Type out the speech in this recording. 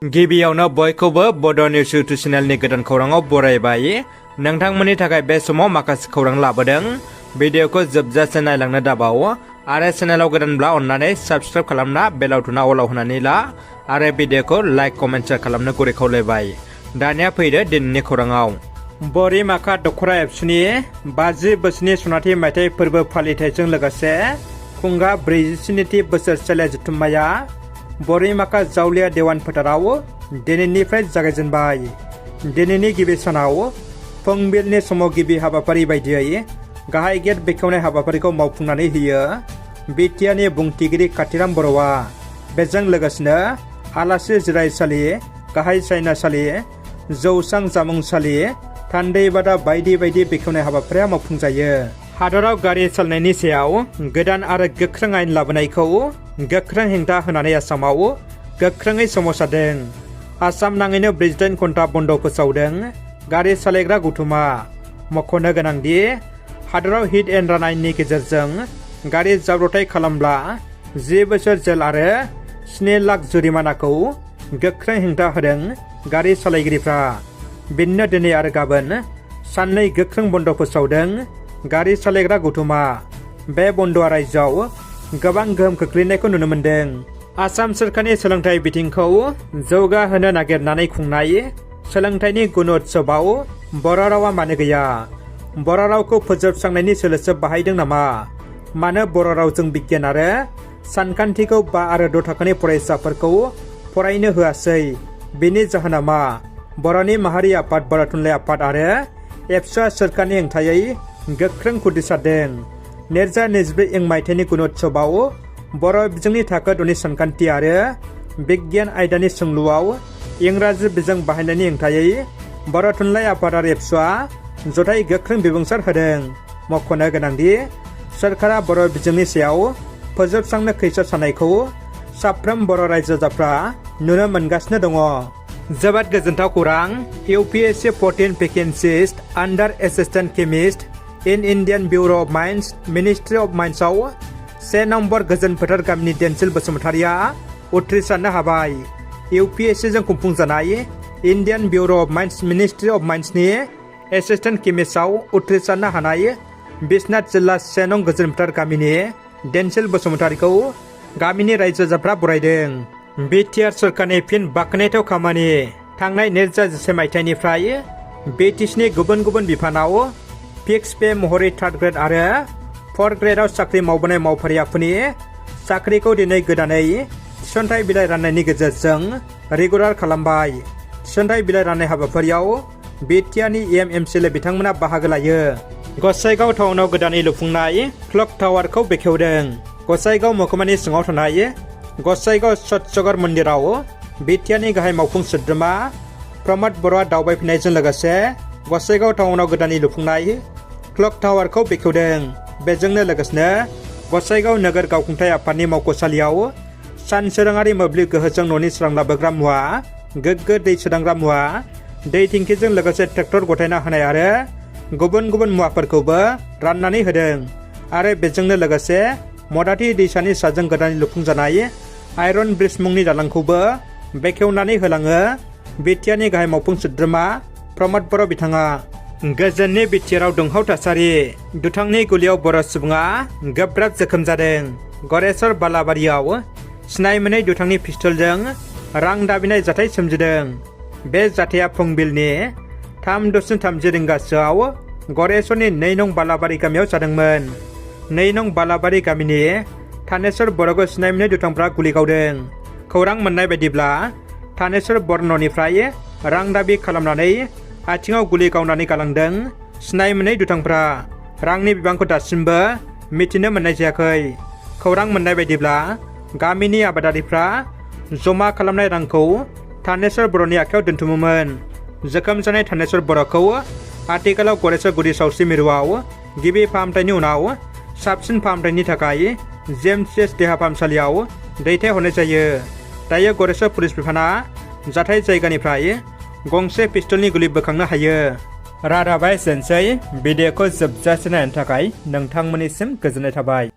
गिबियावनो बयखौबो बड' निउस इउटुब चेनेलनि गोदान खौराङाव बरायबाय। नोंथांमोननि थाखाय बे समाव माखासे खौरां लाबोदों। भिडिअखौ जोबजासे नायलांनो दाबाव आरो चेनेलाव गोदानब्ला अन्नानै साबस्क्राइब खालामना बेल आइकनआ अलाव होनानै ला आरो भिडिअखौ लाइक कमेन्ट शेयार खालामनो गुरै खावलायबाय। दानिया फैदो दिनैनि खौराङाव। बरिमाखा दख'रा एबसुनि 50 बोसोरनि सनाथि मायथाइ फोरबो फालिथायजों लोगोसे खुंगा 47थि बोसोरसेले जथुम्माया बरिमाखा जावलिया देवान फोथाराव दिनैनिफ्राय जागायजेनबाय। दिनैनि गिबि सानाव फुंबिलिनि समाव गिबि हाबाफारि बायदियै गाहाय गेट बेखेवनाय हाबाफारिखौ मावफुंनानै होयो बिटिआरनि बुंथिगिरि काथिराम बर'आ। बेजों लोगोसेनो आलासि जिरायसालि, गाहाय सायनासालि, जौसां जामुंसालि, थान्दै बादा बायदि बायदि बेखेवनाय हाबाफारिया मावफुंजायो। हादराव गारि सालायनायनि सायाव गोदान आरो गोख्रों आयेन लाबोनायखौ गोख्रों हेंथा होनानै आसामाव गोख्रोङै सोमावसारदों। आसाम नाङैनो 48 घन्टा बन्द फोसावदों गारि सालायग्रा गौथुमा। मख'नो गोनांदि हादराव हिट एन्ड रान आयेननि गेजेरजों गारि जाब्रबथाय खालामब्ला 10 बोसोर जेल आरो 7 लाख जुरिमानाखौ गोख्रों हेंथा होदों गारि सालायगिरिफ्रा। बिदिनो दिनै आरो गाबोन साननै गोख्रों बन्द फोसावदों गारि सालायग्रा गौथुमा। बे बन्दआ रायजोआव गोबां गोहोम खोख्लैनायखौ नुनो मोन्दों। आसाम सोरखारनि सोलोंथाइ बिथिंखौ जौगाहोनो नागिरनानै खुंनाय सोलोंथाइनि गुणोत्सवआव बर' रावा मानो गैया? बर' रावखौ फोजोबस्रांनायनि सोलोसो बाहायदों नामा? मानो बर' रावजों बिगियान आरो सानखान्थिखौ 5 आरो 6 थाखोनि फरायसाफोरखौ फरायनो होआसै? बेनि जाहोना मा? बर'नि माहारि आफाद, बर' थुनलाइ आफाद आरो एबसुआ सोरखारनि हेंथायै गोख्रों खुदिसारदों। 2024 मायथाइनि गुणोत्सवआव बर' बिजोंनि थाखो 2नि सानखान्थि आरो बिगियान आयदानि सोंलुआव इंराजि बिजों बाहायनायनि हेंथायै बर' थुनलाइ आफाद आरो एबसुआ जथाय गोख्रों बिबुंसार होदों। मख'नो गोनांदि सोरखारा बर' बिजोंनि सायाव फोजोबस्रांनो खैसो सानायखौ साफ्रोम बर' रायजो राजाफ्रा नुनो मोनगासिनो दङ। जोबोद गोजोनथाव खौरां। UPSC 14 vacancies under assistant chemist in Indian bureau' of mines ministry of माइन्सआव 1 नम्बर गोजोन फोथार गामिनि देनसिल बसुमतारिया उथ्रिसारनो हाबाय। UPSCजों खुंफुंजानाय Indian bureau' of mines ministry of माइन्सनि एसिस्टेन्ट केमिस्टआव उथ्रिसारनो हानाय बिश्वनाथ जिल्ला 1 नं गोजोन फोथार गामिनि देनसिल बसुमतारिखौ गामिनि रायजो राजाफ्रा बरायदों। बिटिआर सोरखारनि फिन बाख्नायथाव खामानि। थांनाय 2011 मायथाइनिफ्राय बिटिसिनि गुबुन गुबुन बिफानाव फिक्स पे महरै 3rd ग्रेड आरो 4th ग्रेडआव साख्रि मावबोनाय मावफारियाफोरनि साख्रिखौ दिनै गोदानै थिसनथाइ बिलाइ राननायनि गेजेरजों रेगुलार खालामबाय। थिसनथाइ बिलाइ राननाय हाबाफारियाव बिटिआरनि MMCL बिथांमोना बाहागो लायो। गसाइगाव टाउनाव गोदानै लुफुंनाय क्लक टावारखौ बेखेवदों। गसाइगाव महकुमानि सिङाव थानाय गसाइगाव सतसगर मन्दिराव बिटिआरनि गाहाय मावफुं सोद्रोमा प्रमद बर'आ दावबायफैनायजों लोगोसे गसाइगाव टाउनाव गोदानै लुफुंनाय क्लक टावारखौ बेखेवदों। बेजोंनो लोगोसेनो गसाइगाव नोगोर गावखुंथाय आफादनि मावख'सालियाव सानसोराङारि मोब्लिब गोहोजों न'नि सोरां लाबोग्रा मुवा, गोग्गो दै सोदांग्रा मुवा, दै टेंकिजों लोगोसे ट्रेक्टर गथायना होनाय आरो गुबुन गुबुन मुवाफोरखौबो राननानै होदों। आरो बेजोंनो लोगोसे मदाथि दैसानि साजों गोदानै लुफुंजानाय आयरन ब्रिज मुंनि दालांखौबो बेखेवनानै होलाङो बिटिआरनि गाहाय मावफुं सोद्रोमा प्रमद बर' बिथाङा। गोजोननि बिटिआरआव दुंहाव थासारि। दुथांनि गुलियाव बर' सुबुङा गोब्राब जोखोम जादों। गरेस्वर बालाबारियाव सिनाय मोनै दुथांनि पिस्तलजों रां दाबिनाय जाथाय सोमजिदों। बे जाथाया फुंबिलिनि 3:30 रिंगासोआव गरेस्वरनि 2 नं बालाबारि गामियाव जादोंमोन। 2 नं बालाबारि गामिनि थानेश्वर बर'खौ सिनाय मोनै दुथांफ्रा गुलि गावदों। खौरां मोननाय बायदिब्ला थानेश्वर बर' न'निफ्राय रां दाबि खालामनानै आथिङाव गुलि गावनानै गालांदों सिनाय मोनै दुथांफ्रा। रांनि बिबांखौ दासिमबो मिथिनो मोननाय जायाखै। खौरां मोननाय बायदिब्ला गामिनि आबादारिफ्रा जमा खालामनाय रांखौ थानेश्वर बर'नि आखायाव दोनथुमोमोन। जोखोम जानाय थानेश्वर बर'खौ आथिखालाव गरेस्वर गुदि सावस्रि मिरुआव गिबि फाहामथायनि उनाव साबसिन फाहामथायनि थाखाय JMCH देहा फाहामसालियाव दैथायहरनाय जायो। दायो गरेस्वर पुलिस बिफाना जाथाय जायगानिफ्राय गंसे पिस्तलनि गुलि बोखांनो हायो। रादाबा एसेनोसै। भिडिअखौ जोबजासे नायनो थाखाय नोंथांमोननिसिम गोजोननाय थाबाय।